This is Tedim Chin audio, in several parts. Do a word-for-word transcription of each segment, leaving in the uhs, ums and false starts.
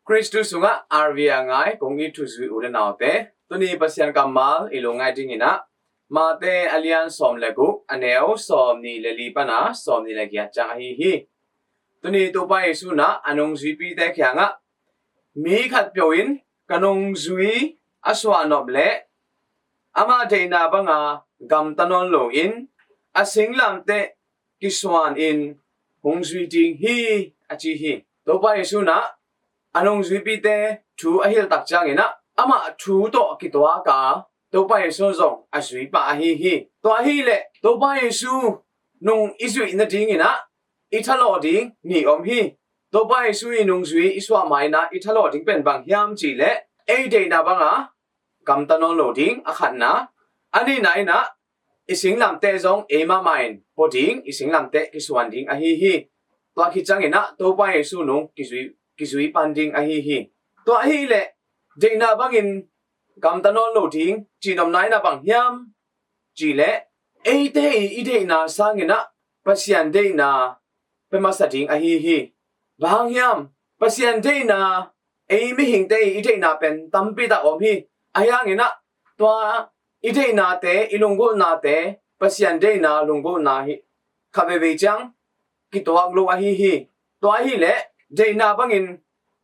Khristu sungah R V a ngai kong it thuzui u le naute, tuni Pasian kammal i lungngaih dingin ah Mate a lian sawm le guk, a neu sawm nih le li pana sawm nih le giat ciang ahi hi. Tuni Topa Jesu in ah a nungzuipite kiangah, mi khatpeuh in ka nungzui a suahnop leh amah deihna banga gamta nawn loin a singlamteh kisuanin hong zui ding hi, a ci hi. Topa Jesu in ah a nungzuipite thu a hilh tak ciangin ah amah thu tawh kituak a Topa Jesu zong a zui pah ahi hi. Tua ahih leh Topa Jesu nung i zuih nadingin ah i thalawh ding nih om hi. Topa Jesu i nungzui i suah ma-in ah i thalawh ding pen bang hiam cih leh ei deihna banga gamta nawn lo ding, a khatna. A nihna in ah i singlamteh zong ei mahmah in pua ding, i singlamteh kisuan ding ahi hi. Tua khit ciangin ah Topa Jesu nung kizui, kizui pan ding ahi hi. Tua ahih leh deihna bangin gamta nawn lo ding cihnopna in ah bang hiam cih leh eite i, i deihna sangin ah Pasian deihna pia masa ding ahi hi. Bang hang hiam? Pasian deihna, ei mihingte i, i deihna pen tampi tak om hi. Ahi hangin ah tua i deihnate, i lunggulhnate Pasian deihna, lunggulhna hi khat veivei ciang kituak lo ahi hi. Tua ahih leh deihna bangin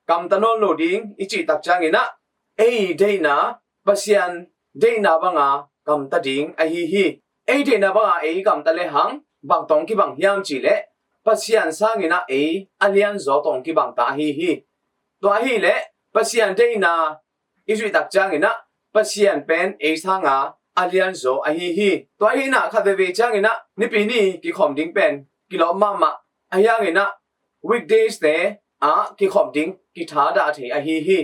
gamta nawn lo ding i cih tak ciangin ah ei deihna Pasian deihna banga gamta ding ahi hi. Ei deihna banga ei gamta lehang bang tawh kibang hiam cih leh Pasian sangin ah ei a lianzaw tawh kibang ta ahi hi. Tua ahih leh Pasian deihna i zuih tak ciangin ah Pasian pen ei sanga a lianzaw ahi hi. Tua ahih in ah khat veivei ciangin ah Nipi ni kikhawm ding pen kilawm mahmah. Ahi hangin ah weekdays te ah kikhawm ding kithadah thei ahi hi.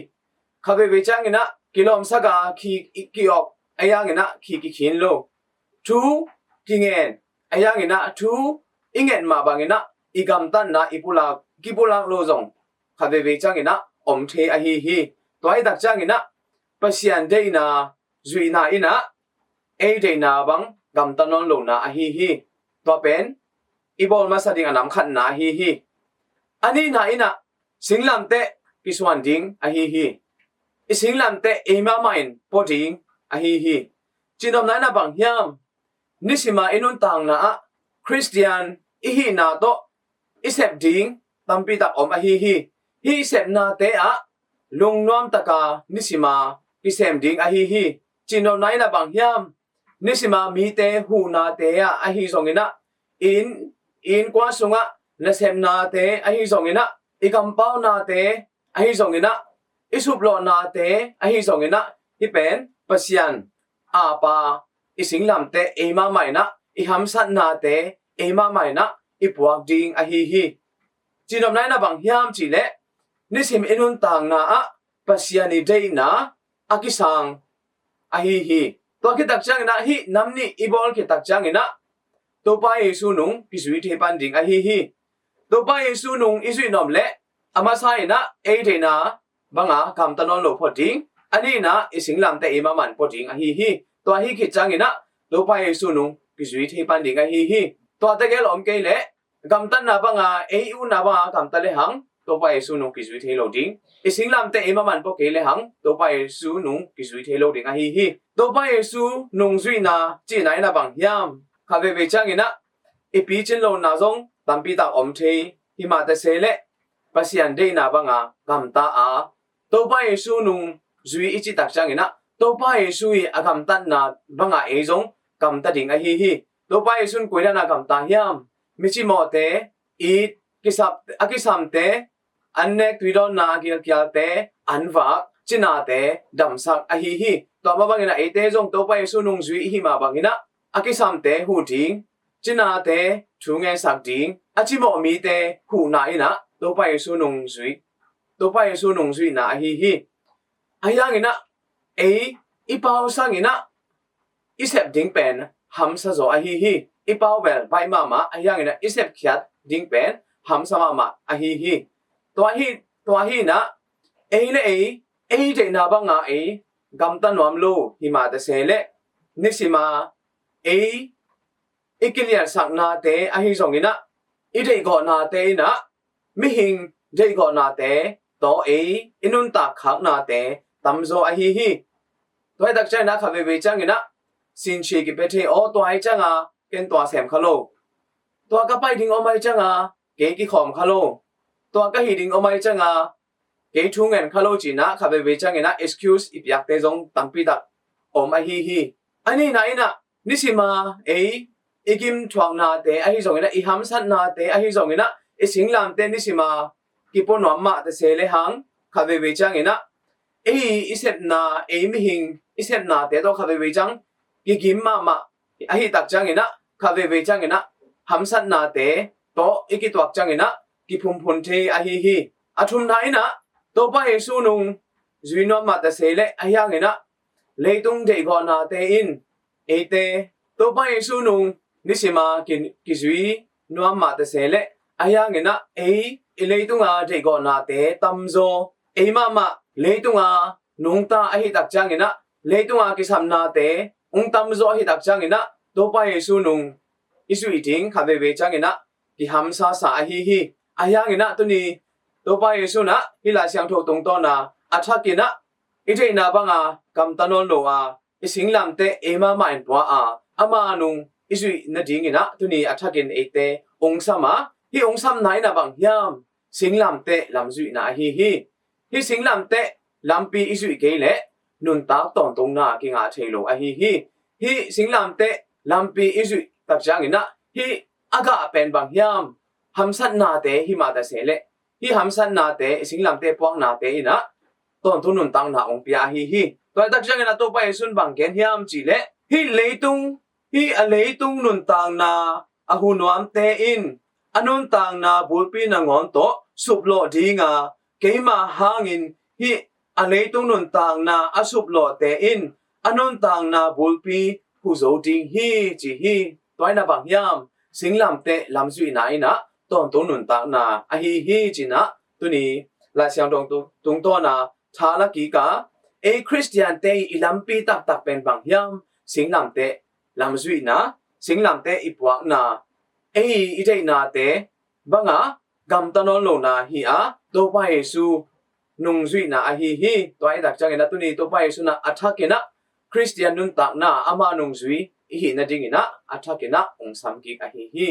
Khat veivei ciangin ah kilawmsak a khi ki-awk, ahi hangin ah khi kikhin lo. Thu kingen, ahi hangin ah thu i nget mah bangin ah i gamtatna i pulak, kipulak lo zong khat veivei ciangin ah om thei ahi hi. Tua ahih tak ciangin ah Pasian deihna zuihna in ah ei deihna bang gamta nawn lona ahi hi. Tua pen i bawl masa ding a nam khatna ahi hi. A nihna in ah singlamteh kisuan ding ahi hi. I singlamteh ei mahmah in pua ding ahi hi. Cihnopna in ah bang hiam? Nisima i nuntakna ah Khristian i hihna tawh i sep ding tampi tak om ahi hi. Hih sepnate ah lungnuam taka nisima kisem ding ahi hi. Cihnopna in ah bang hiam? Nisima mite huhnate ah ahi zongin ah, inn, innkuan sungah nasepnate ahi zongin ah, i kampaunate ahi zongin ah, i suplawhnate ahi zongin ah, hih pen Pasian apa i singlamteh ei mahmah in ah, i hamsatnate ei mahmah in ah i puak ding ahi hi. Cihnopna in ah bang hiam cih leh nisim i nuntakna ah Pasian i deihna a kisang ahi hi. Tua khit tak ciangin ah hih nam nih i bawl khit tak ciangin ah Topa Jesu nung kizui thei pan ding ahi hi. Topa Jesu nung i zuih nop leh a masa in ah ei deihna banga gamta nawn lo phot ding, a nihna i singlamteh ei mahmah in pua ding ahi hi. Tua ahi khit ciangin ah Topa Jesu nung kizui thei pan ding ahi hi. Tua tegel om kei leh gamtatna banga ei utna banga gamta lehang Topa Jesu nung kizui thei lo ding. I singlamteh ei mahmah in pua kei lehang Topa Jesu nung kizui thei lo ding ahi hi. Topa Jesu nung zuihna cihna in ah bang hiam? Khat veivei ciangin ah i picin lona zong tampi tak om thei, himah ta se leh Pasian deihna banga gamta a, Topa Jesu nung zui i cih tak ciangin ah Topa Jesu i a gamtatna banga ei zong gamta ding ahi hi. Topa Jesu in koi dan a gamta hiam? Mi cimawhte it, kisap, a kisamte an nek, tuidawnna a gilkialte an vak, cinate damsak ahi hi. Tua mah bangin ah eite zong Topa Jesu nung zui i hih mah bangin ah a kisamte huh ding, cinate thu ngensak ding, a cimawh mite huhna in ah Topa Jesu nung zui, Topa Jesu nung zuihna ahi hi. Ahi hangin ah ei i pau sangin ah i sep ding pen hamsa zaw ahi hi. I pau bel baih mahmah, ahi hangin ah i sepkhiat ding pen hamsa mahmah ahi hi. Tua hi, tua hi in ah ei le ei, ei deihna banga ei gamta nuam lo, himah ta se leh nisima ei i kiliatsaknate ahi zongin ah, i deihgawhnate in ah, mihing deihgawhnate tawh ei i nuntak khaknate tamzaw ahi hi. Tua hi tak ciangin ah khat veivei ciangin ah sinci kipia thei aw, tua hi cianga ken tua sem kha lo. Tua ka pai ding om ahi cianga kei kikhawm kha lo. Tua ka hih ding om ahi cianga kei thu ngen kha lo cinah khat veivei ciangin ah excuse i piakte zong tampi tak om ahi hi. A nihna inah nisima ei i gimthuaknate ahi zonginah, i hamsatnate ahi zonginah, i singlamte nisima kipua nuam mah tase le hang khat veivei cianginah ei i sepna, ei mihing i sepnate tawh khat veivei ciang kigim mahmah ahi tak cianginah, khat veivei cianginah hamsatnate tawh i kituak cianginah kiphunphun thei ahi hi. A thumna inah Topa Jesu nung zui nuam mah tase le ahi hanginah leitung deihgawhnate in eite Topa Jesu nung nisima ki, kizui nuam mah tase le ahi hanginah ei i leitunga deihgawhnate tamzaw, ei mahmah leitunga nungta ahi tak cianginah, leitunga kisapnate ung tamzaw ahi tak cianginah Topa Jesu nung i zuih ding khat veivei cianginah kihamsasa ahi hi. Ahi hanginah tuni Topa Jesu nah hih Lai Siangtho tungtawna a thakinah i deihna banga gamta nawn lo a, i singlamte ei mahmah in pua a, ama nung i zuih nadinginah tuni a thakin eite ungsam a, hih ungsapna inah bang hiam? Singlamte lamzuihna ahi hi. Hih singlamte lampi i zuih kei leh nuntak tawntungna kingah thei lo ahi hi. Hih singlamte lampi i zuih tak cianginah hih a gah pen bang hiam? Hamsatnate hi mah tase le hih hamsatnate, i singlamte puaknate inah tawntung nuntakna ong pia ahi hi. Tua hi tak cianginah Topa Jesu in bang gen hiam cih leh, hih leitung, hih a leitung nuntakna a hu nuamte in a nuntakna bulpi nangawn tawh suplawh dinga, keima hangin hih a leitung nuntakna a suplawhte in a nuntakna bulpi hu zo ding hi, ci hi. Tua inah bang hiam? Singlamte lamzuihna inah tawntung nuntakna ahi hi cinah tuni Lai Siangtho tung, tungtawna tha la kik a, ei Khristiante i lampi taktak pen bang hiam? Singlamte lamzuihna, singlamte i puakna, ei i deihnate banga gamta nawn lona hi a, Topa Jesu nungzuihna ahi hi. Tua hi tak cianginah tuni Topa Jesu nah a thakinah Khristian nuntakna ama nungzui i hih nadinginah a thakinah ungsam kik ahi hi.